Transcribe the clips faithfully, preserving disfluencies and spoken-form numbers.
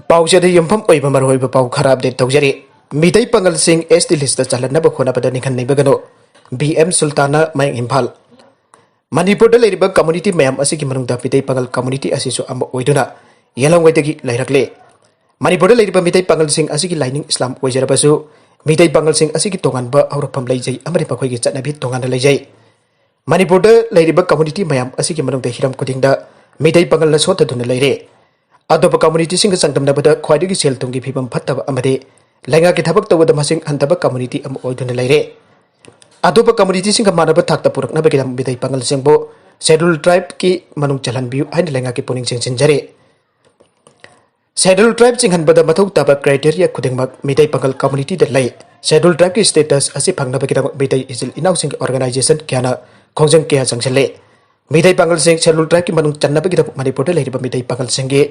ꯄꯥꯎꯁꯦ ꯑꯗꯨ ꯌꯨꯝꯐꯝ ꯑꯣꯏꯕ ꯃꯔꯨꯑꯣꯏꯕ ꯄꯥꯎ ꯈꯔ ꯑꯞꯗꯦꯠ ꯇꯧꯖꯔꯤ꯫ ꯃꯤꯇꯩ ꯄꯥꯉꯜꯁꯤꯡ ꯑꯦꯁ ꯇꯤ ꯂꯤꯁꯇ ꯆꯜꯍꯟꯅꯕ ꯍꯣꯠꯅꯕꯗ ꯅꯤꯡꯍꯟ ꯅꯤꯡꯕꯒꯅꯨ꯫ ꯕꯤ ꯑꯦꯝ ꯁꯨꯜꯇꯥꯅ, ꯃꯌꯥꯡ ꯏꯝꯐꯥꯜ꯫ ꯃꯅꯤꯄꯨꯔꯗ ꯂꯩꯔꯤꯕ ꯀꯝꯃꯨꯅꯤꯇꯤ ꯃꯌꯥꯝ ꯑꯁꯤꯒꯤ ꯃꯅꯨꯡꯗ ꯃꯤꯇꯩ ꯄꯥꯉꯜ ꯀꯝꯃꯨꯅꯤꯇꯤ ꯑꯁꯤꯁꯨ ꯑꯃ ꯑꯣꯏꯗꯨꯅ ꯌꯦꯜꯍꯧꯉꯩꯗꯒꯤ ꯂꯩꯔꯛꯂꯦ꯫ ꯃꯅꯤꯄꯨꯔꯗ ꯂꯩꯔꯤꯕ ꯃꯤꯇꯩ ꯄꯥꯉꯜꯁꯤꯡ ꯑꯁꯤꯒꯤ ꯂꯥꯏꯅꯤꯡ ꯏꯁꯂꯥꯝ ꯑꯣꯏꯖꯔꯕꯁꯨ, ꯃꯤꯇꯩ ꯄꯥꯉꯜꯁꯤꯡ ꯑꯁꯤꯒꯤ ꯇꯣꯉꯥꯟꯕ ꯍꯧꯔꯛꯐꯝ ꯂꯩꯖꯩ ꯑꯃꯗꯤ ꯃꯈꯣꯏꯒꯤ ꯆꯠꯅꯕꯤ ꯇꯣꯉꯥꯟꯅ ꯂꯩꯖꯩ꯫ ꯃꯅꯤꯄꯨꯔꯗ ꯂꯩꯔꯤꯕ ꯀꯝꯃꯨꯅꯤꯇꯤ ꯃꯌꯥꯝ ꯑꯁꯤꯒꯤ ꯃꯅꯨꯡꯗ ꯍꯤꯔꯝ ꯈꯨꯗꯤꯡꯗ ꯃꯤꯇꯩ ꯄꯥꯉꯜꯅ ꯁꯣꯠꯊꯗꯨꯅ ꯂꯩꯔꯦ꯫ ꯑꯇꯣꯞꯄ ꯀꯝꯃꯨꯅꯤꯇꯤꯁꯤꯡꯒ ꯆꯥꯡꯗꯝꯅꯕꯗ ꯈ꯭ꯋꯥꯏꯗꯒꯤ ꯁꯦꯜ ꯊꯨꯝꯒꯤ ꯐꯤꯕꯝ ꯐꯠꯇꯕ ꯑꯃꯗꯤ ꯂꯩꯉꯥꯛꯀꯤ ꯊꯕꯛ ꯇꯧꯕꯗ ꯃꯁꯤꯡ ꯍꯟꯊꯕ ꯀꯝꯃꯨꯅꯤꯇꯤ ꯑꯃ ꯑꯣꯏꯗꯨꯅ ꯂꯩꯔꯦ꯫ ꯑꯇꯣꯞꯄ ꯀꯝꯃꯨꯅꯤꯇꯤꯁꯤꯡꯒ ꯃꯥꯟꯅꯕ ꯊꯥꯛꯇ ꯄꯨꯔꯛꯅꯕꯒꯤꯗꯃꯛ ꯃꯤꯇꯩ ꯄꯥꯉꯜꯁꯤꯡꯕꯨ ꯁꯦꯗ꯭ꯌꯨꯜ ꯇ꯭ꯔꯥꯏꯕꯀꯤ ꯃꯅꯨꯡ ꯆꯜꯍꯟꯕꯤꯌꯨ ꯍꯥꯏꯅ ꯂꯩꯉꯥꯛꯀꯤ ꯄꯨꯛꯅꯤꯡ ꯆꯤꯡꯁꯤꯟꯖꯔꯤ꯫ ꯁꯦꯗ꯭ꯌꯨꯜ ꯇ꯭ꯔꯥꯏꯕ ꯆꯤꯡꯍꯟꯕꯗ ꯃꯊꯧ ꯇꯥꯕ ꯀ꯭ꯔꯥꯏꯇꯦꯔꯤꯌꯥ ꯈꯨꯗꯤꯡꯃꯛ ꯃꯤꯇꯩ ꯄꯥꯉꯜ ꯀꯝꯃꯨꯅꯤꯇꯤꯗ ꯂꯩ꯫ ꯁꯦꯗ꯭ꯌꯨꯜ ꯇ꯭ꯔꯥꯏꯕꯀꯤ ꯁ꯭ꯇꯦꯇꯁ ꯑꯁꯤ ꯐꯪꯅꯕꯒꯤꯗꯃꯛ ꯃꯤꯇꯩ ꯏꯆꯤꯜ ꯏꯅꯥꯎꯁꯤꯡꯒꯤ ꯑꯣꯔꯒꯅꯥꯏꯖꯦꯁꯟ ꯀꯌꯥꯅ ꯈꯣꯡꯖꯪ ꯀꯌꯥ ꯆꯪꯁꯤꯜꯂꯤ꯫ ꯃꯤꯇꯩ ꯄꯥꯉꯜꯁꯤꯡ ꯁꯦꯗ꯭ꯌꯨꯜ ꯇ꯭ꯔꯥꯏꯕꯀꯤ ꯃꯅꯨꯡ ꯆꯟꯅꯕꯒꯤꯗꯃꯛ ꯃꯅꯤꯄꯨꯔꯗ ꯂꯩꯔꯤꯕ ꯃꯤꯇꯩ ꯄꯥꯉꯜꯁꯤꯡꯒꯤ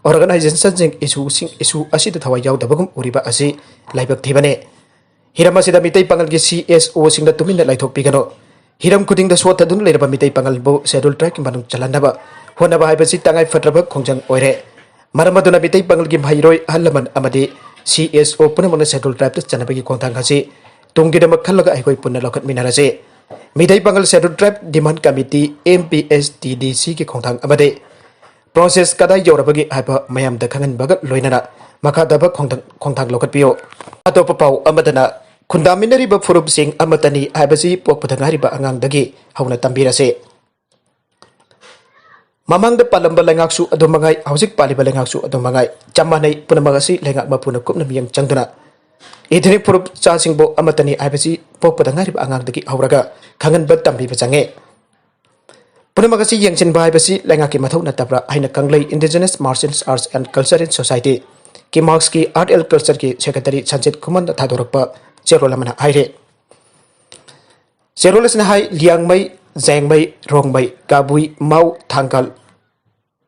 ꯑꯣꯔꯒꯅꯥꯏꯖꯦꯁꯟꯁꯤꯡ ꯏꯁꯨꯁꯤꯡ, ꯏꯁꯨ ꯑꯁꯤꯗ ꯊꯋꯥꯏ ꯌꯥꯎꯗꯕꯒꯨꯝ ꯎꯔꯤꯕ ꯑꯁꯤ ꯂꯥꯏꯕꯛ ꯊꯤꯕꯅꯤ꯫ ꯍꯤꯔꯝ ꯑꯁꯤꯗ ꯃꯤꯇꯩ ꯄꯥꯉꯜꯒꯤ ꯁꯤ ꯑꯦꯁ ꯑꯣꯁꯤꯡꯅ ꯇꯨꯃꯤꯟꯅ ꯂꯩꯊꯣꯛꯄꯤꯒꯅꯨ꯫ ꯍꯤꯔꯝ ꯈꯨꯗꯤꯡꯗ ꯁꯣꯠꯊꯗꯨꯅ ꯂꯩꯔꯕ ꯃꯤꯇꯩ ꯄꯥꯉꯜꯕꯨ ꯁꯦꯗ꯭ꯌꯨꯜ ꯇ꯭ꯔꯥꯏꯕꯀꯤ ꯃꯅꯨꯡ ꯆꯜꯍꯟꯅꯕ ꯍꯣꯠꯅꯕ ꯍꯥꯏꯕꯁꯤ ꯇꯉꯥꯏ ꯐꯗ꯭ꯔꯕ ꯈꯣꯡꯖꯪ ꯑꯣꯏꯔꯦ꯫ ꯃꯔꯝ ꯑꯗꯨꯅ ꯃꯤꯇꯩ ꯄꯥꯉꯜꯒꯤ ꯃꯍꯩꯔꯣꯏ, ꯑꯍꯜ ꯂꯃꯟ ꯑꯃꯗꯤ ꯁꯤ ꯑꯦꯁ ꯑꯣ ꯄꯨꯝꯅꯃꯛꯅ ꯁꯦꯗ꯭ꯌꯨꯜ ꯇ꯭ꯔꯥꯏꯕꯇ ꯆꯟꯅꯕꯒꯤ ꯈꯣꯡꯊꯥꯡ ꯑꯁꯤ ꯇꯨꯡꯒꯤꯗꯃꯛ ꯈꯜꯂꯒ ꯑꯩꯈꯣꯏ ꯄꯨꯟꯅ ꯂꯧꯈꯠꯃꯤꯟꯅꯔꯁꯤ꯫ Meitei Pangal schedule tribe demand committee, M P S T D ꯁꯤꯒꯤ ꯈꯣꯡꯊꯥꯡ ꯑꯃꯗꯤ ꯄ꯭ꯔꯣꯁꯦꯁ ꯀꯗꯥꯏ ꯌꯧꯔꯕꯒꯦ ꯍꯥꯏꯕ ꯃꯌꯥꯝꯗ ꯈꯪꯍꯟꯕꯒ ꯂꯣꯏꯅꯅ ꯃꯈꯥ ꯇꯥꯕ ꯈꯣꯡꯊꯥꯡ, ꯈꯣꯡꯊꯥꯡ ꯂꯧꯈꯠꯄꯤꯌꯨ꯫ ꯑꯇꯣꯞꯄ ꯄꯥꯎ ꯑꯃꯗꯅ, ꯈꯨꯟꯗꯥꯃꯤꯟꯅꯔꯤꯕ ꯐꯨꯔꯨꯞꯁꯤꯡ ꯑꯃꯠꯇꯅꯤ ꯍꯥꯏꯕꯁꯤ ꯄꯣꯛꯄꯗ ꯉꯥꯏꯔꯤꯕ ꯑꯉꯥꯡꯗꯒꯤ ꯍꯧꯅ ꯇꯝꯕꯤꯔꯁꯤ꯫ ꯃꯃꯥꯡꯗ ꯄꯥꯜꯂꯝꯕ ꯂꯩꯉꯥꯛꯁꯨ ꯑꯗꯨ ꯃꯉꯥꯏ, ꯍꯧꯖꯤꯛ ꯄꯥꯜꯂꯤꯕ ꯂꯩꯉꯥꯛꯁꯨ ꯑꯗꯨ ꯃꯉꯥꯏ, ꯆꯞ ꯃꯥꯟꯅꯩ꯫ ꯄꯨꯝꯅꯃꯛ ꯑꯁꯤ ꯂꯩꯉꯥꯛ ꯃꯄꯨꯅ ꯀꯨꯞꯅ ꯃꯤꯠꯌꯦꯡ ꯆꯪꯗꯨꯅ ꯏꯊꯅꯤꯛ ꯐꯨꯔꯨꯞ ꯆꯥꯁꯤꯡꯕꯨ ꯑꯃꯠꯇꯅꯤ ꯍꯥꯏꯕꯁꯤ ꯄꯣꯛꯄꯗ ꯉꯥꯏꯔꯤꯕ ꯑꯉꯥꯡꯗꯒꯤ ꯍꯧꯔꯒ ꯈꯪꯍꯟꯕ ꯇꯝꯕꯤꯕ ꯆꯪꯉꯤ꯫ ꯄꯨꯝꯅꯃꯛ ꯑꯁꯤ ꯌꯦꯡꯁꯤꯟꯕ ꯍꯥꯏꯕꯁꯤ ꯂꯩꯉꯥꯛꯀꯤ ꯃꯊꯧ ꯅꯠꯇꯕ꯭ꯔꯥ ꯍꯥꯏꯅ ꯀꯪꯂꯩ Indigenous Martial Arts and Cultural Society, ꯀꯤꯃꯥꯔꯁꯀꯤ Art and Cultureꯒꯤ Secretary Sanjit ꯈꯨꯃꯟꯗ ꯊꯥꯗꯣꯔꯛꯄ ꯆꯦꯔꯣꯜ ꯑꯃꯅ ꯍꯥꯏꯔꯤ꯫ ꯆꯦꯔꯣꯜ ꯑꯁꯤꯅ ꯍꯥꯏ, ꯂꯤꯌꯥꯡꯃꯩ, ꯖꯦꯡꯃꯩ, ꯔꯣꯡꯃꯩ, ꯀꯥꯕꯨꯏ, ꯃꯥꯎ, ꯊꯥꯡꯒꯜ,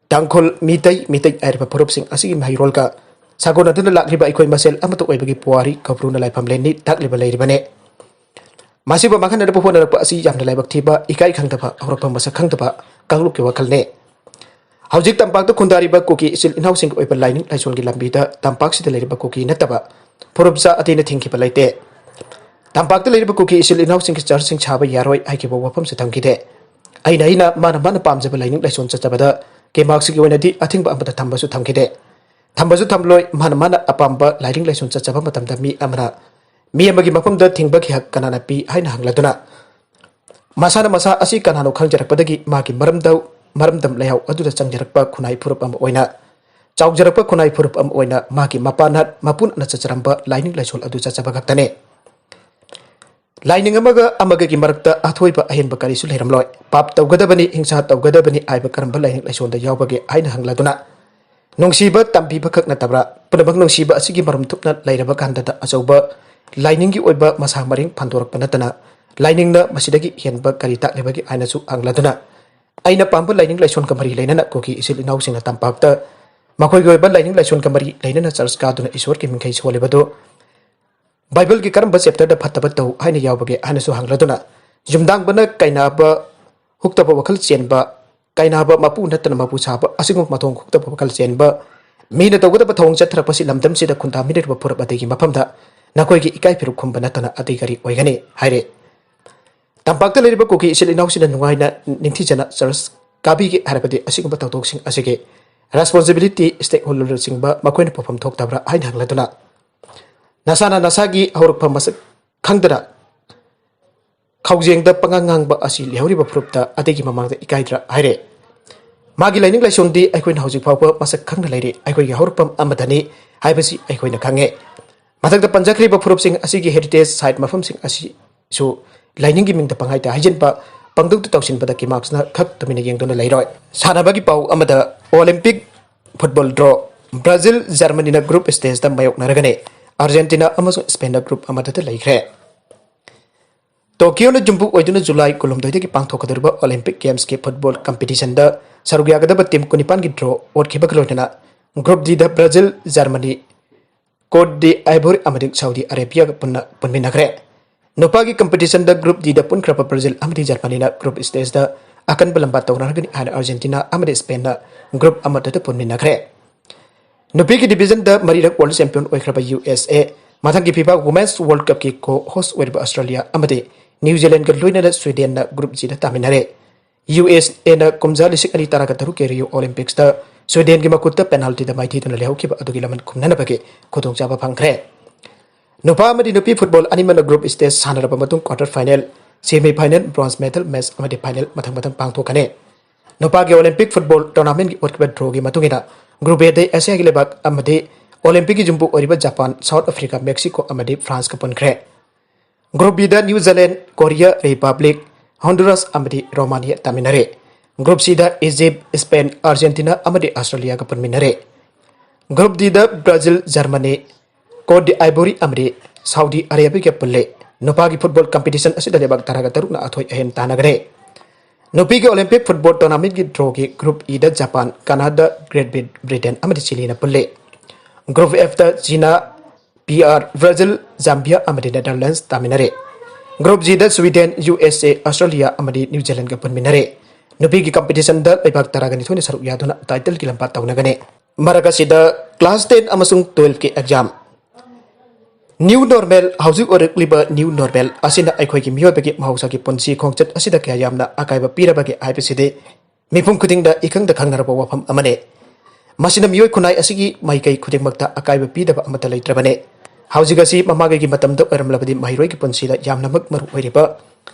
ꯇꯥꯡꯈꯨꯜ, ꯃꯤꯇꯩ, ꯃꯤꯇꯩ ꯍꯥꯏꯔꯤꯕ ꯐꯨꯔꯨꯞꯁꯤꯡ ꯑꯁꯤꯒꯤ ꯃꯍꯩꯔꯣꯜꯒ ꯁꯥꯒꯣꯟꯅꯗꯨꯅ ꯂꯥꯛꯂꯤꯕ ꯑꯩꯈꯣꯏ ꯃꯁꯦꯜ ꯑꯃꯠꯇ ꯑꯣꯏꯕꯒꯤ ꯄꯨꯋꯥꯔꯤ ꯀꯧꯕ꯭ꯔꯨꯅ ꯂꯥꯏꯐꯝꯂꯦꯟꯅꯤ ꯇꯥꯛꯂꯤꯕ ꯂꯩꯔꯤꯕꯅꯤ꯫ ꯃꯁꯤꯕꯨ ꯃꯥꯡꯍꯟꯅꯅꯕ ꯍꯣꯠꯅꯔꯛꯄ ꯑꯁꯤ ꯌꯥꯝꯅ ꯂꯥꯏꯕꯛ ꯊꯤꯕ, ꯏꯀꯥꯏ ꯈꯪꯗꯕ, ꯍꯧꯔꯛꯐꯝ ꯃꯁꯛ ꯈꯪꯗꯕ ꯀꯥꯡꯂꯨꯞꯀꯤ ꯋꯥꯈꯜꯅꯤ꯫ ꯍꯧꯖꯤꯛ ꯇꯝꯄꯥꯛꯇ ꯈꯨꯟꯗꯥꯔꯤꯕ ꯀꯨꯀꯤ ꯏꯆꯤꯜ ꯏꯅꯥꯎꯁꯤꯡꯒꯤ ꯑꯣꯏꯕ ꯂꯥꯏꯅꯤꯡ ꯂꯥꯏꯁꯣꯟꯒꯤ ꯂꯝꯕꯤꯗ ꯇꯝꯄꯥꯛꯁꯤꯗ ꯂꯩꯔꯤꯕ ꯀꯨꯀꯤ ꯅꯠꯇꯕ ꯐꯨꯔꯨꯞ ꯖꯥꯠ ꯑꯇꯩꯅ ꯊꯤꯡꯈꯤꯕ ꯂꯩꯇꯦ꯫ ꯇꯝꯄꯥꯛꯇ ꯂꯩꯔꯤꯕ ꯀꯨꯀꯤ ꯏꯆꯤꯜ ꯏꯅꯥꯎꯁꯤꯡꯒꯤ ꯆꯔꯆꯁꯤꯡ ꯁꯥꯕ ꯌꯥꯔꯣꯏ ꯍꯥꯏꯈꯤꯕ ꯋꯥꯐꯝꯁꯨ ꯊꯝꯈꯤꯗꯦ꯫ ꯑꯩꯅ ꯑꯩꯅ ꯃꯥꯅ ꯃꯥꯅ ꯄꯥꯝꯖꯕ ꯂꯥꯏꯅꯤꯡ ꯂꯥꯏꯁꯣꯟ ꯆꯠꯆꯕꯗ ꯀꯦꯃꯥꯛꯁꯤꯒꯤ ꯑꯣꯏꯅꯗꯤ ꯑꯊꯤꯡꯕ ꯑꯃꯠꯇ ꯊꯝꯕꯁꯨ ꯊꯝꯈꯤꯗꯦ꯫ ꯊꯝꯕꯁꯨ ꯊꯝꯂꯣꯏ, ꯃꯥꯅ ꯃꯥꯅ ꯑꯄꯥꯝꯕ ꯂꯥꯏꯅꯤꯡ ꯂꯥꯏꯁꯣꯟ ꯆꯠꯆꯕ ꯃꯇꯝꯗ ꯃꯤ ꯑꯃꯅ ꯃꯤ ꯑꯃꯒꯤ ꯃꯐꯝꯗ ꯊꯤꯡꯕꯒꯤ ꯍꯛ ꯀꯅꯥꯅ ꯄꯤ ꯍꯥꯏꯅ ꯍꯪꯂꯗꯨꯅ, ꯃꯁꯥꯅ ꯃꯁꯥ ꯑꯁꯤ ꯀꯅꯥꯅꯣ ꯈꯪꯖꯔꯛꯄꯗꯒꯤ ꯃꯥꯒꯤ ꯃꯔꯝꯗ, ꯃꯔꯝꯗꯝ ꯂꯩꯍꯥꯎ ꯑꯗꯨꯗ ꯆꯪꯖꯔꯛꯄ ꯈꯨꯟꯅꯥꯏ ꯐꯨꯔꯨꯞ ꯑꯃ ꯑꯣꯏꯅ, ꯆꯥꯎꯖꯔꯛꯄ ꯈꯨꯟꯅꯥꯏ ꯐꯨꯔꯨꯞ ꯑꯃ ꯑꯣꯏꯅ ꯃꯥꯒꯤ ꯃꯄꯥꯟꯅ ꯃꯄꯨꯅ ꯆꯠꯆꯔꯝꯕ ꯂꯥꯏꯅꯤꯡ ꯂꯥꯏꯁꯣꯟ ꯑꯗꯨ ꯆꯠꯆꯕ ꯈꯛꯇꯅꯤ꯫ ꯂꯥꯏꯅꯤꯡ ꯑꯃꯒ ꯑꯃꯒꯒꯤ ꯃꯔꯛꯇ ꯑꯊꯣꯏꯕ ꯑꯍꯦꯟꯕ ꯀꯔꯤꯁꯨ ꯂꯩꯔꯝꯂꯣꯏ꯫ ꯄꯥꯞ ꯇꯧꯒꯗꯕꯅꯤ, ꯍꯤꯡꯁꯥ ꯇꯧꯒꯗꯕꯅꯤ ꯍꯥꯏꯕ ꯀꯔꯝꯕ ꯂꯥꯏꯅꯤꯡ ꯂꯥꯏꯁꯣꯟꯗ ꯌꯥꯎꯕꯒꯦ ꯍꯥꯏꯅ ꯍꯪꯂꯗꯨꯅ, ꯅꯨꯡꯁꯤꯕ ꯇꯝꯕꯤꯕ ꯈꯛ ꯅꯠꯇꯕ꯭ꯔꯥ? ꯄꯨꯝꯅꯃꯛ ꯅꯨꯡꯁꯤꯕ ꯑꯁꯤꯒꯤ ꯃꯔꯨꯝ ꯊꯨꯞꯅ ꯂꯩꯔꯕ ꯀꯥꯟꯗꯗ ꯑꯆꯧꯕ ꯂꯥꯏꯅꯤꯡꯒꯤ ꯑꯣꯏꯕ ꯃꯁꯥ ꯃꯔꯦꯡ ꯐꯟꯗꯣꯔꯛꯄ ꯅꯠꯇꯅ ꯂꯥꯏꯅꯤꯡꯅ ꯃꯁꯤꯗꯒꯤ ꯍꯦꯟꯕ ꯀꯔꯤ ꯇꯥꯛꯂꯤꯕꯒꯦ ꯍꯥꯏꯅꯁꯨ ꯍꯪꯂꯗꯨꯅ, ꯑꯩꯅ ꯄꯥꯝꯕ ꯂꯥꯏꯅꯤꯡ ꯂꯥꯏꯁꯣꯟꯒ ꯃꯔꯤ ꯂꯩꯅꯅ ꯀꯨꯀꯤ ꯏꯆꯤꯜ ꯏꯅꯥꯎꯁꯤꯡꯅ ꯇꯝꯄꯥꯛꯇ ꯃꯈꯣꯏꯒꯤ ꯑꯣꯏꯕ ꯂꯥꯏꯅꯤꯡ ꯂꯥꯏꯁꯣꯟꯒ ꯃꯔꯤ ꯂꯩꯅꯅ ꯆꯔꯆ ꯀꯥꯗꯨꯅ ꯏꯁꯣꯔꯒꯤ ꯃꯤꯡꯈꯩ ꯁꯣꯜꯂꯤꯕꯗꯨ ꯕꯥꯏꯕꯜꯒꯤ ꯀꯔꯝꯕ ꯆꯦꯞꯇꯔꯗ ꯐꯠꯇꯕ ꯇꯧ ꯍꯥꯏꯅ ꯌꯥꯎꯕꯒꯦ ꯍꯥꯏꯅꯁꯨ ꯍꯪꯂꯗꯨꯅ, ꯌꯨꯝꯗꯥꯡꯕꯅ ꯀꯥꯏꯅꯕ ꯍꯨꯛꯇꯕ ꯋꯥꯈꯜ ꯆꯦꯟꯕ, ꯀꯥꯏꯅꯕ ꯃꯄꯨ ꯅꯠꯇꯅ ꯃꯄꯨ ꯁꯥꯕ ꯑꯁꯤꯒꯨꯝꯕ ꯃꯊꯣꯡ ꯍꯨꯛꯇꯕ ꯋꯥꯈꯜ ꯆꯦꯟꯕ, ꯃꯤꯅ ꯇꯧꯒꯗꯕ ꯊꯧꯑꯣꯡ ꯆꯠꯊꯔꯛꯄꯁꯤ ꯂꯝꯗꯝꯁꯤꯗ ꯈꯨꯟꯗꯥꯃꯤꯟꯅꯔꯤꯕ ꯐꯨꯔꯨꯞ ꯑꯇꯩꯒꯤ ꯃꯐꯝꯗ ꯅꯈꯣꯏꯒꯤ ꯏꯀꯥꯏ ꯐꯤꯔꯨꯛ ꯈꯨꯝꯕ ꯅꯠꯇꯅ ꯑꯇꯩ ꯀꯔꯤ ꯑꯣꯏꯒꯅꯤ ꯍꯥꯏꯔꯦ꯫ ꯇꯝꯄꯥꯛꯇ ꯂꯩꯔꯤꯕ ꯀꯨꯀꯤ ꯏꯆꯤꯜ ꯏꯅꯥꯎꯁꯤꯡꯅ ꯅꯨꯡꯉꯥꯏꯅ ꯅꯤꯡꯊꯤꯖꯅ ꯆꯔꯆ ꯀꯥꯕꯤꯒꯦ ꯍꯥꯏꯔꯕꯗꯤ ꯑꯁꯤꯒꯨꯝꯕ ꯊꯧꯗꯣꯛꯁꯤꯡ ꯑꯁꯤꯒꯤ ꯔꯦꯁꯄꯣꯟꯁꯤꯕꯤꯂꯤꯇꯤ ꯁ꯭ꯇꯦꯛ ꯍꯣꯜꯗꯔꯁꯤꯡꯕ ꯃꯈꯣꯏꯅ ꯄꯨꯐꯝ ꯊꯣꯛꯇꯕ꯭ꯔꯥ ꯍꯥꯏꯅ ꯍꯪꯂꯗꯨꯅ, ꯅꯁꯥꯅ ꯅꯁꯥꯒꯤ ꯍꯧꯔꯛꯐꯝ ꯃꯁꯛ ꯈꯪꯗꯅ ꯈꯥꯎꯖꯦꯡꯗ ꯄꯉꯥꯡ ꯉꯥꯡꯕ ꯑꯁꯤ ꯂꯩꯍꯧꯔꯤꯕ ꯐꯨꯔꯨꯞꯇ ꯑꯇꯩꯒꯤ ꯃꯃꯥꯡꯗ ꯏꯀꯥꯏꯗ꯭ꯔꯥ ꯍꯥꯏꯔꯦ꯫ ꯃꯥꯒꯤ ꯂꯥꯏꯅꯤꯡ ꯂꯥꯏꯁꯣꯟꯗꯤ ꯑꯩꯈꯣꯏꯅ ꯍꯧꯖꯤꯛ ꯐꯥꯎꯕ ꯃꯁꯛ ꯈꯪꯅ ꯂꯩꯔꯤ, ꯑꯩꯈꯣꯏꯒꯤ ꯍꯧꯔꯛꯐꯝ ꯑꯃꯗꯅꯤ ꯍꯥꯏꯕꯁꯤ ꯑꯩꯈꯣꯏꯅ ꯈꯪꯉꯦ꯫ ꯃꯊꯛꯇ ꯄꯟꯖꯈ꯭ꯔꯤꯕ ꯐꯨꯔꯨꯞꯁꯤꯡ ꯑꯁꯤꯒꯤ ꯍꯦꯔꯤꯇꯦꯖ ꯁꯥꯏꯠ ꯃꯐꯝꯁꯤꯡ ꯑꯁꯤꯁꯨ ꯂꯥꯏꯅꯤꯡꯒꯤ ꯃꯤꯡꯗ ꯄꯪꯍꯥꯏꯗ ꯍꯥꯏꯖꯤꯟꯕ, ꯄꯪꯗꯧꯗ ꯇꯧꯁꯤꯟꯕꯗ ꯀꯤꯃꯥꯛꯁꯅ ꯈꯛ ꯇꯨꯃꯤꯟꯅ ꯌꯦꯡꯗꯨꯅ ꯂꯩꯔꯣꯏ꯫ ꯁꯥꯟꯅꯕꯒꯤ ꯄꯥꯎ ꯑꯃꯗ, ꯑꯣꯂꯤꯝꯄꯤꯛ ꯐꯨꯠꯕꯣꯜ ꯗ꯭ꯔꯣ, ꯕ꯭ꯔꯥꯖꯤꯜ ꯖꯔꯃꯅꯤꯅ ꯒ꯭ꯔꯨꯞ ꯁ꯭ꯇꯦꯖꯇ ꯃꯥꯌꯣꯛꯅꯔꯒꯅꯤ꯫ ꯑꯥꯔꯖꯦꯟꯇꯤꯅꯥ ꯑꯃꯁꯨꯡ ꯁ꯭ꯄꯦꯟꯅ ꯒ꯭ꯔꯨꯞ ꯑꯃꯗꯇ ꯂꯩꯈ꯭ꯔꯦ꯫ ꯇꯣꯀꯤꯌꯣꯅ ꯌꯨꯝꯕꯨ ꯑꯣꯏꯗꯨꯅ ꯖꯨꯂꯥꯏ ꯀꯨꯟꯍꯨꯝꯗꯣꯏꯗꯒꯤ ꯄꯥꯡꯊꯣꯛꯀꯗꯧꯔꯤꯕ ꯑꯣꯂꯤꯝꯄꯤꯛ ꯒꯦꯝꯁꯀꯤ ꯐꯨꯠꯕꯣꯜ ꯀꯝꯄꯤꯇꯤꯁꯟꯗ ꯁꯔꯨꯛ ꯌꯥꯒꯗꯕ ꯇꯤꯝ ꯀꯨꯟꯅꯤꯄꯥꯟꯒꯤ ꯗ꯭ꯔꯣ ꯑꯣꯠꯈꯤꯕꯒ ꯂꯣꯏꯅꯅ ꯒ꯭ꯔꯨꯞ ꯗꯤꯗ ꯕ꯭ꯔꯥꯖꯤꯜ, ꯖꯔꯃꯅꯤ, ꯀꯣꯠ ꯗꯤ ꯑꯥꯏꯚꯣꯔꯤ ꯑꯃꯗꯤ ꯁꯥꯎꯗꯤ ꯑꯔꯦꯕꯤꯌꯥꯒ ꯄꯨꯟꯅ ꯄꯨꯟꯃꯤꯟꯅꯈ꯭ꯔꯦ꯫ ꯅꯨꯄꯥꯒꯤ ꯀꯝꯄꯤꯇꯤꯁꯟꯗ ꯒ꯭ꯔꯨꯞ ꯗꯤꯗ ꯄꯨꯟꯈ꯭ꯔꯕ ꯕ꯭ꯔꯥꯖꯤꯜ ꯑꯃꯗꯤ ꯖꯔꯃꯅꯤꯅ ꯒ꯭ꯔꯨꯞ ꯁ꯭ꯇꯦꯖꯇ ꯑꯀꯟꯕ ꯂꯝꯕꯥ ꯇꯧꯅꯔꯒꯅꯤ ꯍꯥꯏꯅ ꯑꯥꯔꯖꯦꯟꯇꯤꯅꯥ ꯑꯃꯗꯤ ꯁ꯭ꯄꯦꯟꯅ ꯒ꯭ꯔꯨꯞ ꯑꯃꯗꯨꯗ ꯄꯨꯟꯃꯤꯟꯅꯈ꯭ꯔꯦ꯫ ꯅꯨꯄꯤꯒꯤ ꯗꯤꯕꯤꯖꯟꯗ ꯃꯔꯤꯔꯛ ꯋꯥꯔꯜꯗ ꯆꯦꯝꯄꯤꯌꯟ ꯑꯣꯏꯈ꯭ꯔꯕ ꯌꯨ ꯑꯦꯁ ꯑꯦ ꯃꯊꯪꯒꯤ ꯐꯤꯐꯥ ꯋꯨꯃꯦꯟꯁ ꯋꯥꯔꯜꯗ ꯀꯞꯀꯤ ꯀꯣ ꯍꯣꯁ ꯑꯣꯏꯔꯤꯕ ꯑꯁꯇ꯭ꯔꯦꯂꯤꯌꯥ ꯑꯃꯗꯤ ꯅ꯭ꯌꯨ ꯖꯤꯂꯦꯟꯒ ꯂꯣꯏꯅꯅ ꯁ꯭ꯋꯤꯗꯦꯟꯅ ꯒ꯭ꯔꯨꯞ ꯖꯤꯗ ꯇꯥꯃꯤꯟꯅꯔꯦ꯫ ꯌꯨ ꯑꯦꯁ ꯑꯦꯅ ꯀꯨꯝꯖꯥ ꯂꯤꯁꯤꯡ ꯑꯅꯤ ꯇꯔꯥꯒ ꯇꯔꯨꯛꯀꯤ ꯔꯤꯌꯣ ꯑꯣꯂꯤꯝꯄꯤꯛꯁꯇ ꯁ꯭ꯋꯤꯗꯦꯟꯒꯤ ꯃꯈꯨꯠꯇ ꯄꯦꯅꯥꯜꯇꯤꯗ ꯃꯥꯏꯊꯤꯗꯨꯅ ꯂꯩꯍꯧꯈꯤꯕ ꯑꯗꯨꯒꯤ ꯂꯃꯟ ꯈꯨꯝꯅꯅꯕꯒꯤ ꯈꯨꯗꯣꯡꯆꯥꯕ ꯐꯪꯈ꯭ꯔꯦ꯫ ꯅꯨꯄꯥ ꯑꯃꯗꯤ ꯅꯨꯄꯤ ꯐꯨꯠꯕꯣꯜ ꯑꯅꯤꯃꯛꯅ ꯒ꯭ꯔꯨꯞ ꯁ꯭ꯇꯦꯖ ꯁꯥꯟꯅꯔꯕ ꯃꯇꯨꯡ quarter final, semi final, bronze medal match ꯑꯃꯗꯤ ꯐꯥꯏꯅꯦꯜ ꯃꯊꯪ ꯃꯊꯪ ꯄꯥꯡꯊꯣꯛꯀꯅꯤ꯫ ꯅꯨꯄꯥꯒꯤ ꯑꯣꯂꯤꯝꯄꯤꯛ ꯐꯨꯠꯕꯣꯜ ꯇꯣꯔꯅꯥꯃꯦꯟꯒꯤ ꯑꯣꯠꯈꯤꯕ ꯗ꯭ꯔꯣꯒꯤ ꯃꯇꯨꯡ ꯏꯟꯅ ꯒ꯭ꯔꯨꯞ ꯑꯦꯗ ꯑꯦꯁꯤꯌꯥꯒꯤ ꯂꯩꯕꯥꯛ ꯑꯃꯗꯤ ꯑꯣꯂꯤꯝꯄꯤꯛꯀꯤ ꯌꯨꯝꯕꯨ ꯑꯣꯏꯔꯤꯕ ꯖꯄꯥꯟ, ꯁꯥꯎꯠ ꯑꯐ꯭ꯔꯤꯀꯥ, ꯃꯦꯛꯁꯤꯀꯣ ꯑꯃꯗꯤ ꯐ꯭ꯔꯥꯟꯁꯀ ꯄꯨꯟꯈ꯭ꯔꯦ꯫ ꯒ꯭ꯔꯨꯞ ꯕꯤꯗ ꯅ꯭ꯌꯨ ꯖꯤꯂꯦꯟ, ꯀꯣꯔꯤꯌꯥ ꯔꯤꯄꯕ꯭ꯂꯤꯛ, ꯍꯣꯟꯗꯨꯔꯥꯁ ꯑꯃꯗꯤ ꯔꯣꯃꯥꯅꯤꯌꯥ ꯇꯥꯃꯤꯟꯅꯔꯦ꯫ ꯒ꯭ꯔꯨꯞ ꯁꯤꯗ ꯏꯖꯤꯞ, ꯁ꯭ꯄꯦꯟ, ꯑꯥꯔꯖꯦꯟꯇꯤꯅꯥ ꯑꯃꯗꯤ ꯑꯁꯇ꯭ꯔꯦꯂꯤꯌꯥꯒ ꯄꯨꯟꯃꯤꯟꯅꯔꯦ꯫ ꯒ꯭ꯔꯨꯞ ꯗꯤꯗ ꯕ꯭ꯔꯥꯖꯤꯜ, ꯖꯔꯃꯅꯤ, ꯀꯣꯠ ꯗꯤ ꯑꯥꯏꯕꯣꯔꯤ ꯑꯃꯗꯤ ꯁꯥꯎꯗꯤ ꯑꯔꯦꯕꯤꯌꯥꯒ ꯄꯨꯜꯂꯦ꯫ ꯅꯨꯄꯥꯒꯤ ꯐꯨꯠꯕꯣꯜ ꯀꯝꯄꯤꯇꯤꯁꯟ ꯑꯁꯤꯗ ꯂꯩꯕꯥꯛ ꯇꯔꯥꯒ ꯇꯔꯨꯛꯅ ꯑꯊꯣꯏ ꯑꯍꯦꯟ ꯇꯥꯟꯅꯈ꯭ꯔꯦ꯫ ꯅꯨꯄꯤꯒꯤ ꯑꯣꯂꯤꯝꯄꯤꯛ ꯐꯨꯠꯕꯣꯜ ꯇꯣꯔꯅꯥꯃꯦꯟꯒꯤ ꯗ꯭ꯔꯣꯒꯤ ꯒ꯭ꯔꯨꯞ ꯏꯗ Japan, Canada, great Brit-, Britain ꯑꯃꯗꯤ ꯆꯤꯂꯤꯅ ꯄꯨꯜꯂꯤ꯫ ꯒ꯭ꯔꯨꯞ ꯑꯦꯐꯇ China, P R, Brazil, Zambia ꯑꯃꯗꯤ ꯅꯦꯗꯔꯂꯦꯟꯁ ꯇꯥꯃꯤꯟꯅꯔꯦ꯫ ꯒ꯭ꯔꯨꯞ ꯖꯤꯗ Sweden, U S A, Australia ꯑꯃꯗꯤ ꯅ꯭ꯌꯨ ꯖꯤꯂꯦꯟꯒ ꯄꯨꯟꯃꯤꯟꯅꯔꯦ꯫ ꯅꯨꯄꯤꯒꯤ ꯀꯝꯄꯤꯇꯤꯁꯟꯗ ꯂꯩꯕꯥꯛ ꯇꯔꯥꯒ ꯅꯤꯊꯣꯏꯅ ꯁꯔꯨꯛ ꯌꯥꯗꯨꯅ ꯇꯥꯏꯇꯜꯒꯤ ꯂꯝꯕꯥ ꯇꯧꯅꯒꯅꯤ꯫ ꯃꯔꯛ ꯑꯁꯤꯗ ꯀ꯭ꯂꯥꯁ ꯇꯦꯟ ꯑꯃꯁꯨꯡ ꯇꯨꯋꯦꯜꯐꯀꯤ ꯑꯦꯛꯖꯥꯝ꯫ ꯅ꯭ꯌꯨ ꯅꯣꯔꯃꯦꯜ, ꯍꯧꯖꯤꯛ ꯑꯣꯏꯔꯛꯂꯤꯕ ꯅ꯭ꯌꯨ ꯅꯣꯔꯃꯦꯜ ꯑꯁꯤꯅ ꯑꯩꯈꯣꯏꯒꯤ ꯃꯤꯑꯣꯏꯕꯒꯤ ꯃꯍꯧꯁꯥꯒꯤ ꯄꯨꯟꯁꯤ ꯈꯣꯡꯆꯠ ꯑꯁꯤꯗ ꯀꯌꯥ ꯌꯥꯝꯅ ꯑꯀꯥꯏꯕ ꯄꯤꯔꯕꯒꯦ ꯍꯥꯏꯕꯁꯤꯗꯤ ꯃꯤꯄꯨꯝ ꯈꯨꯗꯤꯡꯗ ꯏꯈꯪꯗ ꯈꯪꯅꯔꯕ ꯋꯥꯐꯝ ꯑꯃꯅꯤ꯫ ꯃꯁꯤꯅ ꯃꯤꯑꯣꯏ ꯈꯨꯟꯅꯥꯏ ꯑꯁꯤꯒꯤ ꯃꯥꯏꯀꯩ ꯈꯨꯗꯤꯡꯃꯛꯇ ꯑꯀꯥꯏꯕ ꯄꯤꯗꯕ ꯑꯃꯠꯇ ꯂꯩꯇ꯭ꯔꯕꯅꯤ꯫ ꯍꯧꯖꯤꯛ ꯑꯁꯤ ꯃꯃꯥꯡꯉꯩꯒꯤ ꯃꯇꯝꯗ ꯑꯣꯏꯔꯝꯂꯕꯗꯤ ꯃꯍꯩꯔꯣꯏꯒꯤ ꯄꯨꯟꯁꯤꯗ ꯌꯥꯝꯅꯃꯛ ꯃꯔꯨ ꯑꯣꯏꯔꯤꯕ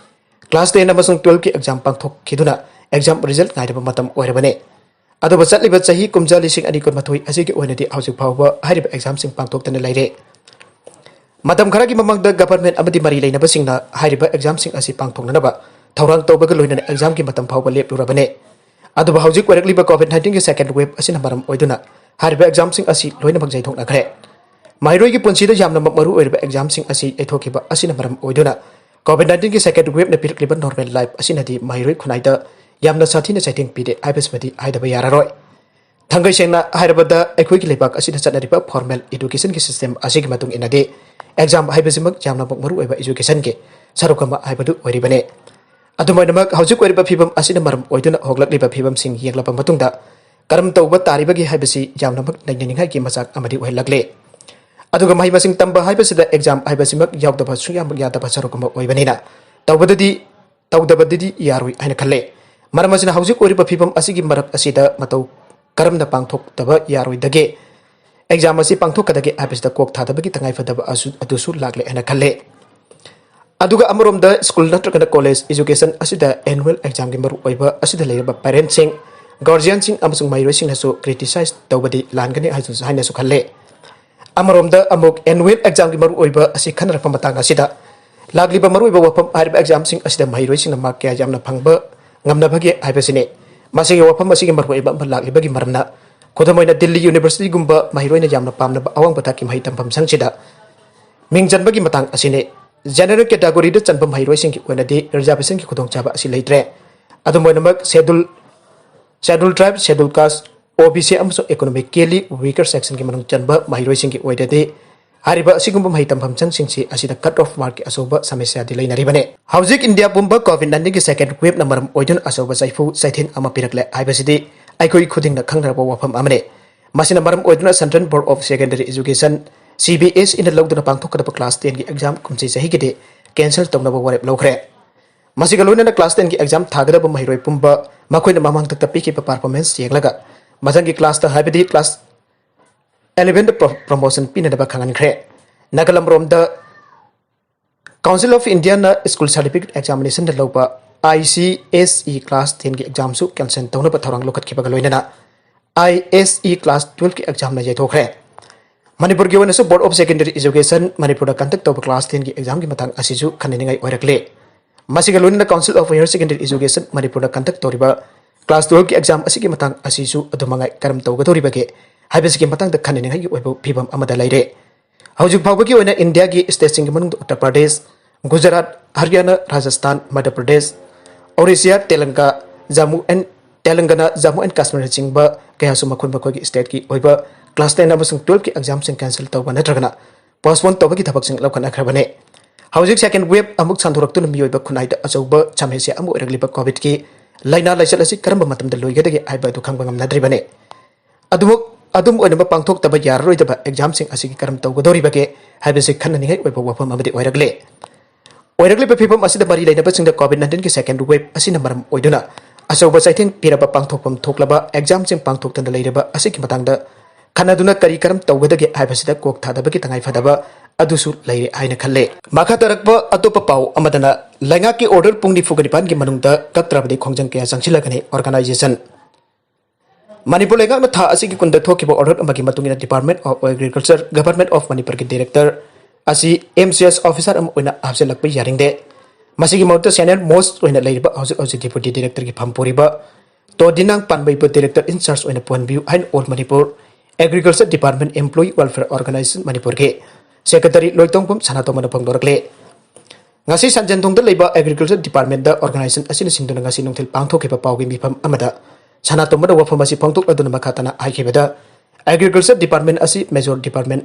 ꯀ꯭ꯂꯥꯁ ꯇꯦꯟ ꯑꯃꯁꯨꯡ ꯇꯨꯋꯦꯜꯐꯀꯤ ꯑꯦꯛꯖꯥꯝ ꯄꯥꯡꯊꯣꯛꯈꯤꯗꯨꯅ ꯑꯦꯛꯖꯥꯝ ꯔꯤꯖꯜꯠ ꯉꯥꯏꯔꯕ ꯃꯇꯝ ꯑꯣꯏꯔꯕꯅꯤ꯫ ꯑꯗꯨꯕꯨ ꯆꯠꯂꯤꯕ ꯆꯍꯤ ꯀꯨꯝꯖꯥ ꯂꯤꯁꯤꯡ ꯑꯅꯤ ꯀꯨꯟꯃꯥꯊꯣꯏ ꯑꯁꯤꯒꯤ ꯑꯣꯏꯅꯗꯤ ꯍꯧꯖꯤꯛ ꯐꯥꯎꯕ ꯍꯥꯏꯔꯤꯕ ꯑꯦꯛꯖꯥꯝꯁꯤꯡ ꯄꯥꯡꯊꯣꯛꯇꯅ ꯂꯩꯔꯦ꯫ ꯃꯇꯝ ꯈꯔꯒꯤ ꯃꯃꯥꯡꯗ ꯒꯚꯔꯟꯃꯦꯟꯠ ꯑꯃꯗꯤ ꯃꯔꯤ ꯂꯩꯅꯕꯁꯤꯡꯅ ꯍꯥꯏꯔꯤꯕ ꯑꯦꯛꯖꯥꯝꯁꯤꯡ ꯑꯁꯤ ꯄꯥꯡꯊꯣꯛꯅꯅꯕ ꯊꯧꯔꯥꯡ ꯇꯧꯕꯒ ꯂꯣꯏꯅꯅ ꯑꯦꯛꯖꯥꯝꯒꯤ ꯃꯇꯝ ꯐꯥꯎꯕ ꯂꯦꯞꯂꯨꯔꯕꯅꯤ꯫ ꯑꯗꯨꯕꯨ ꯍꯧꯖꯤꯛ ꯑꯣꯏꯔꯛꯂꯤꯕ ꯀꯣꯚꯤꯗ ꯅꯥꯏꯟꯇꯤꯟꯒꯤ ꯁꯦꯀꯦꯟ ꯋꯦꯕ ꯑꯁꯤꯅ ꯃꯔꯝ ꯑꯣꯏꯗꯨꯅ ꯍꯥꯏꯔꯤꯕ ꯑꯦꯛꯖꯥꯝꯁꯤꯡ ꯑꯁꯤ ꯂꯣꯏꯅꯃꯛ ꯌꯩꯊꯣꯛꯅꯈ꯭ꯔꯦ꯫ ꯃꯍꯩꯔꯣꯏꯒꯤ ꯄꯨꯟꯁꯤꯗ ꯌꯥꯝꯅꯃꯛ ꯃꯔꯨ ꯑꯣꯏꯔꯤꯕ ꯑꯦꯛꯖꯥꯝꯁꯤꯡ ꯑꯁꯤ ꯌꯩꯊꯣꯛꯈꯤꯕ ꯑꯁꯤꯅ ꯃꯔꯝ ꯑꯣꯏꯗꯨꯅ ꯀꯣꯚꯤꯗ ꯅꯥꯏꯟꯇꯤꯟꯒꯤ ꯁꯦꯀꯦꯟ ꯋꯦꯕꯅ ꯄꯤꯔꯛꯂꯤꯕ ꯅꯣꯔꯃꯦꯜ ꯂꯥꯏꯐ ꯑꯁꯤꯅꯗꯤ ꯃꯍꯩꯔꯣꯏ ꯈꯨꯟꯅꯥꯏꯗ ꯌꯥꯝꯅ ꯁꯥꯊꯤꯅ ꯆꯩꯊꯦꯡ ꯄꯤꯔꯦ ꯍꯥꯏꯕꯁꯤꯃꯗꯤ ꯍꯥꯏꯗꯕ ꯌꯥꯔꯔꯣꯏ꯫ ꯊꯥꯡꯒꯩ ꯁꯦꯡꯅ ꯍꯥꯏꯔꯕꯗ ꯑꯩꯈꯣꯏꯒꯤ ꯂꯩꯕꯥꯛ ꯑꯁꯤꯗ ꯆꯠꯅꯔꯤꯕ ꯐꯣꯔꯃꯦꯜ ꯏꯗꯨꯀꯦꯁꯟꯒꯤ ꯁꯤꯁꯇꯦꯝ ꯑꯁꯤꯒꯤ ꯃꯇꯨꯡ ꯏꯟꯅꯗꯤ ꯑꯦꯛꯖꯥꯝ ꯍꯥꯏꯕꯁꯤꯃꯛ ꯌꯥꯝꯅꯃꯛ ꯃꯔꯨ ꯑꯣꯏꯕ ꯏꯗꯨꯀꯦꯁꯟꯒꯤ ꯁꯔꯨꯛ ꯑꯃ ꯍꯥꯏꯕꯗꯨ ꯑꯣꯏꯔꯤꯕꯅꯤ꯫ ꯑꯗꯨꯝ ꯑꯣꯏꯅꯃꯛ, ꯍꯧꯖꯤꯛ ꯑꯣꯏꯔꯤꯕ ꯐꯤꯕꯝ ꯑꯁꯤꯅ ꯃꯔꯝ ꯑꯣꯏꯗꯨꯅ ꯍꯣꯡꯂꯛꯂꯤꯕ ꯐꯤꯕꯝꯁꯤꯡ ꯌꯦꯡꯂꯕ ꯃꯇꯨꯡꯗ ꯀꯔꯝ ꯇꯧꯕ ꯇꯥꯔꯤꯕꯒꯦ ꯍꯥꯏꯕꯁꯤ ꯌꯥꯝꯅꯃꯛ ꯅꯩꯅꯅꯤꯡꯉꯥꯏꯒꯤ ꯃꯆꯥꯛ ꯑꯃꯗꯤ ꯑꯣꯏꯍꯜꯂꯛꯂꯦ꯫ ꯑꯗꯨꯒ ꯃꯍꯩ ꯃꯁꯤꯡ ꯇꯝꯕ ꯍꯥꯏꯕꯁꯤꯗ exam ꯍꯥꯏꯕꯁꯤꯃꯛ ꯌꯥꯎꯗꯕ ꯁꯨꯡꯌꯥꯃꯛ ꯌꯥꯗꯕ ꯁꯔꯨꯛ ꯑꯃ ꯑꯣꯏꯕꯅꯤꯅ, ꯇꯧꯕꯗꯗꯤ, ꯇꯧꯗꯕꯗꯗꯤ ꯌꯥꯔꯣꯏ ꯍꯥꯏꯅ ꯈꯜꯂꯦ꯫ ꯃꯔꯝ ꯑꯁꯤꯅ, ꯍꯧꯖꯤꯛ ꯑꯣꯏꯔꯤꯕ ꯐꯤꯕꯝ ꯑꯁꯤꯒꯤ ꯃꯔꯛ ꯑꯁꯤꯗ ꯃꯇꯧ ꯀꯔꯝꯅ ꯄꯥꯡꯊꯣꯛꯇꯕ ꯌꯥꯔꯣꯏꯗꯒꯦ, exam ꯑꯁꯤ ꯄꯥꯡꯊꯣꯛꯀꯗꯒꯦ ꯍꯥꯏꯕꯁꯤꯗ ꯀꯣꯛ ꯊꯥꯗꯕꯒꯤ ꯇꯉꯥꯏꯐꯗꯕ ꯑꯁꯨ-, ꯑꯗꯨꯁꯨ ꯂꯥꯛꯂꯦ ꯍꯥꯏꯅ ꯈꯜꯂꯦ꯫ ꯑꯗꯨꯒ ꯑꯃꯔꯣꯝꯗ, school ꯅꯠꯇ꯭ꯔꯒꯅ college education ꯑꯁꯤꯗ annual examꯒꯤ ꯃꯔꯨꯑꯣꯏꯕ ꯑꯁꯤꯗ ꯂꯩꯔꯤꯕ parentꯁꯤꯡ, guardianꯁꯤꯡ ꯑꯃꯁꯨꯡ ꯃꯍꯩꯔꯣꯏꯁꯤꯡꯅꯁꯨ criticize ꯇꯧꯕꯗꯤ ꯂꯥꯟꯒꯅꯤ ꯍꯥꯏꯅꯁꯨ, ꯍꯥꯏꯅꯁꯨ ꯈꯜꯂꯦ꯫ ꯑꯃꯔꯣꯝꯗ ꯑꯃꯨꯛ, annual examꯒꯤ ꯃꯔꯨꯑꯣꯏꯕ ꯑꯁꯤ ꯈꯟꯅꯔꯛꯄ ꯃꯇꯥꯡ ꯑꯁꯤꯗ, ꯂꯥꯛꯂꯤꯕ ꯃꯔꯨꯑꯣꯏꯕ ꯋꯥꯐꯝ, ꯍꯥꯏꯔꯤꯕ examꯁꯤꯡ ꯑꯁꯤꯗ ꯃꯍꯩꯔꯣꯏꯁꯤꯡꯅ mark ꯀꯌꯥ ꯌꯥꯝꯅ ꯐꯪꯕ ꯉꯝꯅꯕꯒꯦ ꯍꯥꯏꯕꯁꯤꯅꯤ꯫ ꯃꯁꯤꯒꯤ ꯋꯥꯐꯝ ꯑꯁꯤꯒꯤ ꯃꯔꯨꯑꯣꯏꯕ ꯑꯃ ꯂꯥꯛꯂꯤꯕꯒꯤ ꯃꯔꯝꯅ, ꯈꯨꯗꯝ ꯑꯣꯏꯅ, ꯗꯤꯜꯂꯤ Universityꯒꯨꯝꯕ ꯃꯍꯩꯔꯣꯏꯅ ꯌꯥꯝꯅ ꯄꯥꯝꯅꯕ ꯑꯋꯥꯡꯕ ꯊꯥꯛꯀꯤ ꯃꯍꯩ ꯇꯝꯐꯝꯁꯪꯁꯤꯗ ꯃꯤꯡ ꯆꯟꯕꯒꯤ ꯃꯇꯥꯡ ꯑꯁꯤꯅꯤ꯫ General categoryꯗ ꯆꯟꯕ ꯃꯍꯩꯔꯣꯏꯁꯤꯡꯒꯤ ꯑꯣꯏꯅꯗꯤ reservationꯒꯤ ꯈꯨꯗꯣꯡꯆꯥꯕ ꯑꯁꯤ ꯂꯩꯇ꯭ꯔꯦ꯫ ꯑꯗꯨꯝ ꯑꯣꯏꯅꯃꯛ, schedule, schedule tribe, schedule caste, OBC ꯑꯃꯁꯨꯡ economically weaker sectionꯒꯤ ꯃꯅꯨꯡ ꯆꯟꯕ ꯃꯍꯩꯔꯣꯏꯁꯤꯡꯒꯤ ꯑꯣꯏꯅꯗꯤ ꯍꯥꯏꯔꯤꯕ ꯑꯁꯤꯒꯨꯝꯕ ꯃꯍꯩ ꯇꯝꯐꯝ ꯁꯪꯁꯤꯡꯁꯤ ꯑꯁꯤꯗ cut off markꯀꯤ ꯑꯆꯧꯕ ꯁꯃꯁ꯭ꯌꯥꯗꯤ ꯂꯩꯅꯔꯤꯕꯅꯤ꯫ ꯍꯧꯖꯤꯛ ꯏꯟꯗꯤꯌꯥ ꯄꯨꯝꯕ COVID nineteenꯒꯤ second waveꯅ ꯃꯔꯝ ꯑꯣꯏꯗꯨꯅ ꯑꯆꯧꯕ ꯆꯩꯐꯨ ꯆꯩꯊꯦꯡ ꯑꯃ ꯄꯤꯔꯛꯂꯦ ꯍꯥꯏꯕꯁꯤꯗꯤ ꯑꯩꯈꯣꯏ ꯈꯨꯗꯤꯡꯅ ꯈꯪꯅꯔꯕ ꯋꯥꯐꯝ ꯑꯃꯅꯤ꯫ ꯃꯁꯤꯅ ꯃꯔꯝ ꯑꯣꯏꯗꯨꯅ Central Board of Secondary Education, CBSEꯅ ꯂꯧꯗꯨꯅ ꯄꯥꯡꯊꯣꯛꯀꯗꯕ class tenꯒꯤ exam ꯀꯨꯝꯁꯤ ꯆꯍꯤꯒꯤꯗꯤ cancel ꯇꯧꯅꯕ ꯋꯥꯔꯦꯞ ꯂꯧꯈ꯭ꯔꯦ꯫ ꯃꯁꯤꯒ ꯂꯣꯏꯅꯅ class tenꯒꯤ exam ꯊꯥꯒꯗꯕ ꯃꯍꯩꯔꯣꯏ ꯄꯨꯝꯕ ꯃꯈꯣꯏꯅ ꯃꯃꯥꯡꯊꯛꯇ ꯄꯤꯈꯤꯕ performance ꯌꯦꯡꯂꯒ ꯃꯊꯪꯒꯤ classꯇ, ꯍꯥꯏꯕꯗꯤ class elevenꯗ pro-, promotion ꯄꯤꯅꯅꯕ ꯈꯪꯍꯟꯈ꯭ꯔꯦ꯫ ꯅꯥꯒꯥꯂꯝꯔꯣꯝꯗ, Council of Indiaꯅ school certificate examinationꯗ ꯂꯧꯕ ICSE class tenꯒꯤ examꯁꯨ cancel ꯇꯧꯅꯕ ꯊꯧꯔꯥꯡ ꯂꯧꯈꯠꯈꯤꯕꯒ ꯂꯣꯏꯅꯅ ISE class twelveꯀꯤ examꯅ ꯌꯩꯊꯣꯛꯈ꯭ꯔꯦ꯫ ꯃꯅꯤꯄꯨꯔꯒꯤ ꯑꯣꯏꯅꯁꯨ Board of Secondary Education ꯃꯅꯤꯄꯨꯔꯗ conduct ꯇꯧꯕ class tenꯒꯤ examꯒꯤ ꯃꯇꯥꯡ ꯑꯁꯤꯁꯨ ꯈꯟꯅꯅꯤꯡꯉꯥꯏ ꯑꯣꯏꯔꯛꯂꯦ꯫ ꯃꯁꯤꯒ ꯂꯣꯏꯅꯅ Council of Higher Secondary Education ꯃꯅꯤꯄꯨꯔꯗ conduct ꯇꯧꯔꯤꯕ class twelveꯀꯤ exam ꯑꯁꯤꯒꯤ ꯃꯇꯥꯡ ꯑꯁꯤꯁꯨ ꯑꯗꯨꯃꯉꯥꯏ ꯀꯔꯝ ꯇꯧꯒꯗꯧꯔꯤꯕꯒꯦ ꯍꯥꯏꯕꯁꯤꯒꯤ ꯃꯇꯥꯡꯗ ꯈꯟꯅꯅꯤꯡꯉꯥꯏꯒꯤ ꯑꯣꯏꯕ ꯐꯤꯕꯝ ꯑꯃꯗ ꯂꯩꯔꯦ꯫ ꯍꯧꯖꯤꯛ ꯐꯥꯎꯕꯒꯤ ꯑꯣꯏꯅ ꯏꯟꯗꯤꯌꯥꯒꯤ stateꯁꯤꯡꯒꯤ ꯃꯅꯨꯡꯗ ꯎꯠꯇꯔ ꯄ꯭ꯔꯗꯦꯁ, ꯒꯨꯖꯔꯥꯠ, ꯍꯔꯤꯌꯥꯅꯥ, ꯔꯥꯖꯁꯊꯥꯟ, ꯃꯙ꯭ꯌ ꯄ꯭ꯔꯗꯦꯁ, ꯑꯣꯔꯤꯁꯥ, ꯇꯦꯂꯪꯒꯥ, ꯖꯝꯃꯨ ꯑꯦꯟ, ꯇꯦꯂꯪꯒꯥꯅꯥ, ꯖꯝꯃꯨ ꯑꯦꯟ ꯀꯥꯁꯃꯤꯔꯅꯆꯤꯡꯕ ꯀꯌꯥꯁꯨ ꯃꯈꯣꯏ ꯃꯈꯣꯏꯒꯤ stateꯀꯤ ꯑꯣꯏꯕ class ten ꯑꯃꯁꯨꯡ twelveꯀꯤ examꯁꯤꯡ cancel ꯇꯧꯕ ꯅꯠꯇ꯭ꯔꯒꯅ postpone ꯇꯧꯕꯒꯤ ꯊꯕꯛꯁꯤꯡ ꯂꯧꯈꯠꯅꯈ꯭ꯔꯕꯅꯤ꯫ ꯍꯧꯖꯤꯛ second wave ꯑꯃꯨꯛ ꯁꯟꯗꯣꯔꯛꯇꯨꯅ ꯃꯤꯑꯣꯏꯕ ꯈꯨꯟꯅꯥꯏꯗ ꯑꯆꯧꯕ ꯆꯝꯍꯦꯁꯤꯌꯥ ꯑꯃ ꯑꯣꯏꯔꯛꯂꯤꯕ ꯀꯣꯚꯤꯗꯀꯤ ꯂꯥꯏꯅꯥ ꯂꯥꯏꯆꯠ ꯑꯁꯤ ꯀꯔꯝꯕ ꯃꯇꯝꯗ ꯂꯣꯏꯒꯗꯒꯦ ꯍꯥꯏꯕ ꯑꯗꯨ ꯈꯪꯕ ꯉꯝꯅꯗ꯭ꯔꯤꯕꯅꯤ꯫ ꯑꯗꯨꯃꯛ ꯑꯗꯨꯝ ꯑꯣꯏꯅꯃꯛ ꯄꯥꯡꯊꯣꯛꯇꯕ ꯌꯥꯔꯔꯣꯏꯗꯕ examꯁꯤꯡ ꯑꯁꯤꯒꯤ ꯀꯔꯝ ꯇꯧꯒꯗꯧꯔꯤꯕꯒꯦ ꯍꯥꯏꯕꯁꯤ ꯈꯟꯅꯅꯤꯡꯉꯥꯏ ꯑꯣꯏꯕ ꯋꯥꯐꯝ ꯑꯃꯗꯤ ꯑꯣꯏꯔꯛꯂꯦ꯫ ꯑꯣꯏꯔꯛꯂꯤꯕ ꯐꯤꯕꯝ ꯑꯁꯤꯗ ꯃꯔꯤ ꯂꯩꯅꯕꯁꯤꯡꯗ COVID nineteenꯒꯤ second wave ꯑꯁꯤꯅ ꯃꯔꯝ ꯑꯣꯏꯗꯨꯅ ꯑꯆꯧꯕ ꯆꯩꯊꯦꯡ ꯄꯤꯔꯕ ꯄꯥꯡꯊꯣꯛꯐꯝ ꯊꯣꯛꯂꯕ examꯁꯤꯡ ꯄꯥꯡꯊꯣꯛꯇꯅ ꯂꯩꯔꯕ ꯑꯁꯤꯒꯤ ꯃꯇꯥꯡꯗ ꯈꯟꯅꯗꯨꯅ ꯀꯔꯤ ꯀꯔꯝ ꯇꯧꯒꯗꯒꯦ ꯍꯥꯏꯕꯁꯤꯗ ꯀꯣꯛ ꯊꯥꯗꯕꯒꯤ ꯇꯉꯥꯏ ꯐꯗꯕ ꯑꯗꯨꯁꯨ ꯂꯩꯔꯦ ꯍꯥꯏꯅ ꯈꯜꯂꯦ꯫ ꯃꯈꯥ ꯇꯥꯔꯛꯄ ꯑꯇꯣꯞꯄ ꯄꯥꯎ ꯑꯃꯗꯅ ꯂꯩꯉꯥꯛꯀꯤ order ꯄꯨꯡ ꯅꯤꯐꯨꯒ ꯅꯤꯄꯥꯟꯒꯤ ꯃꯅꯨꯡꯗ ꯀꯛꯇ꯭ꯔꯕꯗꯤ ꯈꯣꯡꯖꯪ ꯀꯌꯥ ꯆꯪꯁꯤꯜꯂꯛꯀꯅꯤ꯫ Organisation ꯃꯅꯤꯄꯨꯔ ꯂꯩꯉꯥꯛꯅ ꯊꯥ ꯑꯁꯤꯒꯤ ꯀꯨꯟꯗ ꯊꯣꯛꯈꯤꯕ order ꯑꯃꯒꯤ ꯃꯇꯨꯡ ꯏꯟꯅ Department of Agriculture, Government of ꯃꯅꯤꯄꯨꯔꯒꯤ director ꯑꯁꯤ MCS officer ꯑꯃ ꯑꯣꯏꯅ ꯍꯥꯞꯆꯤꯜꯂꯛꯄ ꯌꯥꯅꯤꯡꯗꯦ꯫ ꯃꯁꯤꯒꯤ ꯃꯍꯨꯠꯇ senior most ꯑꯣꯏꯅ ꯂꯩꯔꯤꯕ ꯍꯧꯖꯤꯛ ꯍꯧꯖꯤꯛ deputy directorꯒꯤ ꯐꯝ ꯄꯨꯔꯤꯕ ꯇꯣꯗꯤꯅꯥꯡ ꯄꯥꯟꯕꯩꯕꯨ director in charge ꯑꯣꯏꯅ ꯄꯨꯍꯟꯕꯤꯌꯨ ꯍꯥꯏꯅ All Manipur Agriculture Department Employee Welfare Organisation ꯃꯅꯤꯄꯨꯔꯒꯤ secretary ꯂꯣꯏꯇꯣꯡꯕꯝ ꯁꯅꯥꯇꯣꯝꯕꯅ ꯐꯣꯡꯗꯣꯔꯛꯂꯦ꯫ ꯉꯁꯤ ꯁꯟꯖꯦꯟꯊꯣꯡꯗ ꯂꯩꯕ Agriculture Departmentꯇ organisation ꯑꯁꯤꯅ ꯁꯤꯟꯗꯨꯅ ꯉꯁꯤ ꯅꯨꯡꯊꯤꯜ ꯄꯥꯡꯊꯣꯛꯈꯤꯕ ꯄꯥꯎꯒꯤ ꯃꯤꯐꯝ ꯑꯃꯗ ꯁꯅꯥꯇꯣꯝꯕꯅ ꯋꯥꯐꯝ ꯑꯁꯤ ꯐꯣꯡꯗꯣꯛꯂꯗꯨꯅ ꯃꯈꯥ ꯇꯥꯅ ꯍꯥꯏꯈꯤꯕꯗ, Agriculture Department ꯑꯁꯤ major department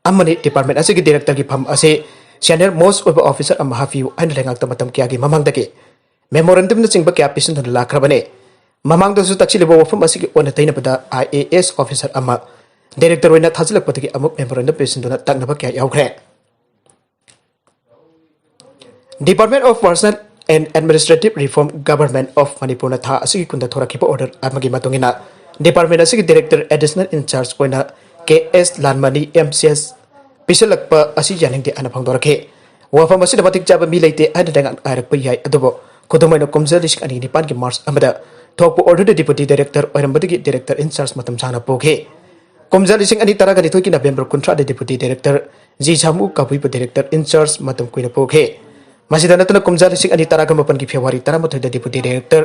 ꯑꯃꯅꯤ꯫ Department ꯑꯁꯤꯒꯤ directorꯒꯤ ꯐꯝ ꯑꯁꯤ senior most ꯑꯣꯏꯕ officer ꯑꯃ ꯍꯥꯞꯄꯤꯌꯨ ꯍꯥꯏꯅ ꯂꯩꯉꯥꯛꯇ ꯃꯇꯝ ꯀꯌꯥꯒꯤ ꯃꯃꯥꯡꯗꯒꯤ memorandumꯅꯆꯤꯡꯕ ꯀꯌꯥ ꯄꯤꯁꯤꯟꯗꯨꯅ ꯂꯥꯛꯈ꯭ꯔꯕꯅꯤ꯫ ꯃꯃꯥꯡꯗꯁꯨ ꯇꯛꯁꯤꯜꯂꯤꯕ ꯋꯥꯐꯝ ꯑꯁꯤꯒꯤ ꯑꯣꯟꯅ ꯇꯩꯅꯕꯗ IAS officer ꯑꯃ director ꯑꯣꯏꯅ ꯊꯥꯖꯤꯜꯂꯛꯄꯗꯒꯤ ꯑꯃꯨꯛ memorandum ꯄꯤꯁꯤꯟꯗꯨꯅ ꯇꯛꯅꯕ ꯀꯌꯥ ꯌꯥꯎꯈ꯭ꯔꯦ꯫ Department of Personnel and Administrative Reform, Government of ꯃꯅꯤꯄꯨꯔꯅ ꯊꯥ ꯑꯁꯤꯒꯤ ꯀꯨꯟꯗ ꯊꯣꯔꯛꯈꯤꯕ order ꯑꯃꯒꯤ ꯃꯇꯨꯡ ꯏꯟꯅ department ꯑꯁꯤꯒꯤ director additional in charge ꯑꯣꯏꯅ ꯀꯦ ꯑꯦꯁ ꯂꯥꯟꯃꯅꯤ MCS ꯄꯤꯁꯤꯜꯂꯛꯄ ꯑꯁꯤ ꯌꯥꯅꯤꯡꯗꯦ ꯍꯥꯏꯅ ꯐꯣꯡꯗꯣꯔꯛꯈꯤ꯫ ꯋꯥꯐꯝ ꯑꯁꯤꯗ ꯃꯇꯤꯛ ꯆꯥꯕ ꯃꯤ ꯂꯩꯇꯦ ꯍꯥꯏꯅ ꯂꯩꯉꯥꯛꯅ ꯍꯥꯏꯔꯛꯄ ꯌꯥꯏ, ꯑꯗꯨꯕꯨ ꯈꯨꯗꯝ ꯑꯣꯏꯅ ꯀꯨꯝꯖꯥ ꯂꯤꯁꯤꯡ ꯑꯅꯤ ꯅꯤꯄꯥꯟꯒꯤ March ꯑꯃꯗ ꯊꯣꯛꯄ orderꯗ deputy director ꯑꯣꯏꯔꯝꯕꯗꯒꯤ director in charge ꯃꯇꯝ ꯁꯥꯡꯅ ꯄꯨꯈꯤ꯫ ꯀꯨꯝꯖꯥ ꯂꯤꯁꯤꯡ ꯑꯅꯤ ꯇꯔꯥꯒ ꯅꯤꯊꯣꯏꯒꯤ November ꯀꯨꯟꯊ꯭ꯔꯥꯗ deputy director ꯖꯤ ꯁꯥꯃꯨ ꯀꯕꯨꯏꯕꯨ director in charge ꯃꯇꯝ ꯀꯨꯏꯅ ꯄꯨꯈꯤ꯫ ꯃꯁꯤꯗ ꯅꯠꯇꯅ ꯀꯨꯝꯖꯥ ꯂꯤꯁꯤꯡ ꯑꯅꯤ ꯇꯔꯥꯒ ꯃꯥꯄꯟꯒꯤ February ꯇꯔꯥꯃꯥꯊꯣꯏꯗ deputy director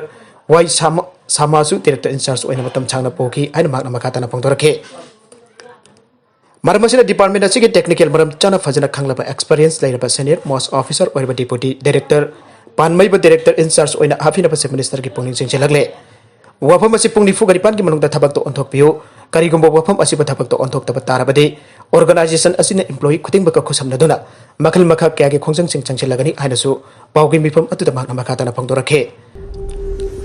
Y ꯁꯥꯃ-, ꯁꯥꯃꯥꯁꯨ director in charge ꯑꯣꯏꯅ ꯃꯇꯝ ꯁꯥꯡꯅ ꯄꯨꯈꯤ ꯍꯥꯏꯅ ꯃꯍꯥꯛꯅ ꯃꯈꯥ ꯇꯥꯅ ꯐꯣꯡꯗꯣꯔꯛꯈꯤ꯫ ꯃꯔꯝ ꯑꯁꯤꯅ department ꯑꯁꯤꯒꯤ technical ꯃꯔꯝ ꯆꯥꯅ ꯐꯖꯅ ꯈꯪꯂꯕ experience ꯂꯩꯔꯕ senior most officer ꯑꯣꯏꯔꯕ deputy director ꯄꯥꯟꯃꯩꯕ director in charge ꯑꯣꯏꯅ ꯍꯥꯞꯄꯤꯅꯕ Chief Ministerꯒꯤ ꯄꯨꯛꯅꯤꯡ ꯆꯤꯡꯁꯤꯜꯂꯛꯂꯦ꯫ ꯋꯥꯐꯝ ꯑꯁꯤ ꯄꯨꯡ ꯅꯤꯐꯨꯒ ꯅꯤꯄꯥꯟꯒꯤ ꯃꯅꯨꯡꯗ ꯊꯕꯛꯇ ꯑꯣꯟꯊꯣꯛꯄꯤꯌꯨ꯫ ꯀꯔꯤꯒꯨꯝꯕ ꯋꯥꯐꯝ ꯑꯁꯤꯕꯨ ꯊꯕꯛꯇ ꯑꯣꯟꯊꯣꯛꯇꯕ ꯇꯥꯔꯕꯗꯤ, organization ꯑꯁꯤꯅ employee ꯈꯨꯗꯤꯡꯃꯛꯀ ꯈꯨꯠꯁꯝꯅꯗꯨꯅ ꯃꯈꯜ ꯃꯈꯥ ꯀꯌꯥꯒꯤ ꯈꯣꯡꯖꯪꯁꯤꯡ ꯆꯪꯁꯤꯜꯂꯒꯅꯤ ꯍꯥꯏꯅꯁꯨ ꯄꯥꯎꯒꯤ ꯃꯤꯐꯝ ꯑꯗꯨꯗ ꯃꯍꯥꯛꯅ ꯃꯈꯥ ꯇꯥꯅ ꯐꯣꯡꯗꯣꯔꯛꯈꯤ꯫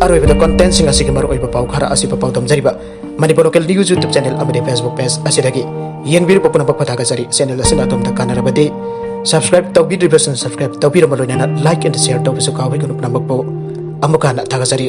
ꯑꯔꯣꯏꯕꯗ contentꯁꯤꯡ ꯑꯁꯤꯒꯤ ꯃꯔꯨꯑꯣꯏꯕ ꯄꯥꯎ ꯈꯔ ꯑꯁꯤꯕꯨ ꯄꯥꯎꯗꯝꯖꯔꯤꯕ Manipur Local News YouTube channel ꯑꯃꯗꯤ Facebook page ꯑꯁꯤꯗꯒꯤ ꯌꯦꯡꯕꯤꯔꯤꯕ ꯄꯨꯝꯅꯃꯛꯄꯨ ꯊꯥꯒꯠꯆꯔꯤ꯫ Channel ꯑꯁꯤꯅ ꯑꯗꯣꯝꯗ ꯀꯥꯟꯅꯔꯕꯗꯤ subscribe ꯇꯧꯕꯤꯗ꯭ꯔꯤꯕꯁꯤꯡ subscribe ꯇꯧꯕꯤꯔꯕ ꯂꯣꯏꯅꯅ like and share ꯇꯧꯕꯁꯨ ꯀꯥꯎꯕꯤꯒꯅꯨ꯫ ꯄꯨꯝꯅꯃꯛꯄꯨ ꯑꯃꯨꯛꯀ ꯍꯟꯅ ꯊꯥꯒꯠꯆꯔꯤ꯫